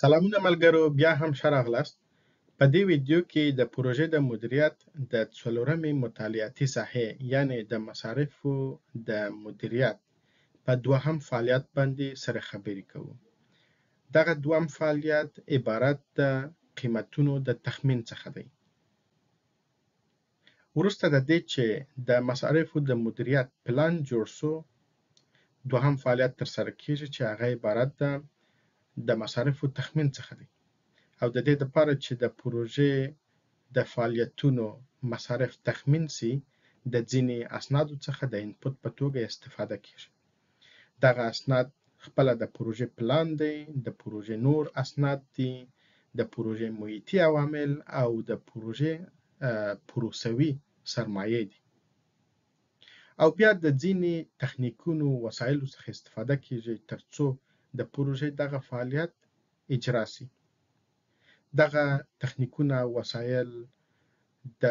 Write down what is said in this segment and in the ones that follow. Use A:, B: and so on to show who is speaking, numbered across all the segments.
A: سلامونه ملګرو، بیا هم ښه راغلاست. په دې ویډیو کې د پروژې د مدیریت د څلورمې مطالعاتي ساحې، یعنې د مصارفو د مدیریت په دوهم فعالیت باندې سره خبرې کوو. دغه دوهم فعالیت عبارت د قیمتونو د تخمین څخه دی. وروسته د دې چې د مصارفو د مدیریت پلان جوړ سو، دوهم فعالیت ترسره کیږي چې هغه عبارت ده د مصارفو تخمین څخه دی. او د دې لپاره چې د پروژې د فعالیتونو مصارف تخمین سي، د ځینې اسنادو څخه د input په توګه استفاده کیږي. دغه اسناد خپله د پروژې پلان دی، د پروژې نور اسناد دي، د پروژې محیطي عوامل او د پروژې پروسوي سرمایې دي. او بیا د ځینې تخنیکونو وسایلو څخه استفاده کیږي ترڅو د پروژې دغه فعالیت اجرا سي. دغه تخنیکونه او وسایل د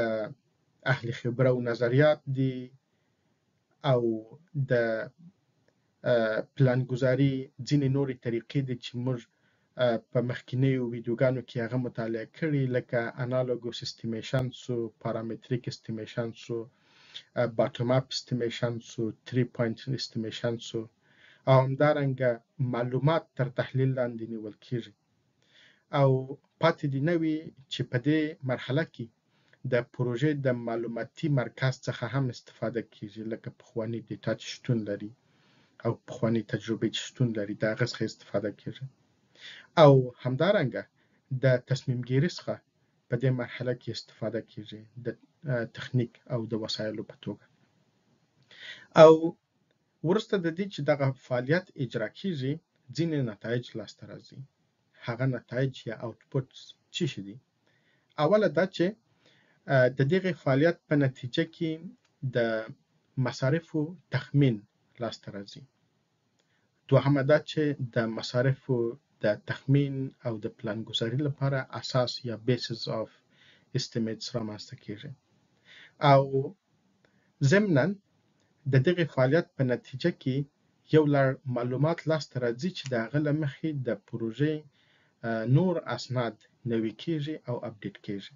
A: اهل خبره او نظریات دي او د پلانګذاري ځینې نورې طریقې دي چې موږ په مخکینیو ویډیوګانو کې هغه مطالعه کړي، لکه analogous estimation سو، parametric estimation سو، bottom up estimation سو، 3 point estimation سو، او همدارنګه معلومات تر تحلیل لاندې نیول کیږي. او پاتې دې نه وي چې په دې مرحله کې د پروژې د معلوماتي مرکز څخه هم استفاده کیږي، لکه پخواني data چې شتون لري او پخواني تجربې چې شتون لري، د هغه څخه استفاده کیږي. او همدارنګه د تصمیم ګیري څخه په دې مرحله کې استفاده کیږي د تخنیک او د وسایلو په توګه. او وروسته د دې چې دغه فعالیت اجرا کیږي، ځینې نتایج لاسته راځي. هغه نتایج یا output څه شي دي؟ اوله دا چې د دغه فعالیت په نتیجه کې د مصارفو تخمین لاسته راځي. دوهمه دا چې د مصارفو د تخمین او د پلانګذاري لپاره اساس یا basis of estimates رامنځته کیږي. او ضمناً د دغه فعالیت په نتیجه کې یو لړ معلومات لاسته راځي چې د هغه له مخې د پروژې نور اسناد نوي کیږي او update کیږي.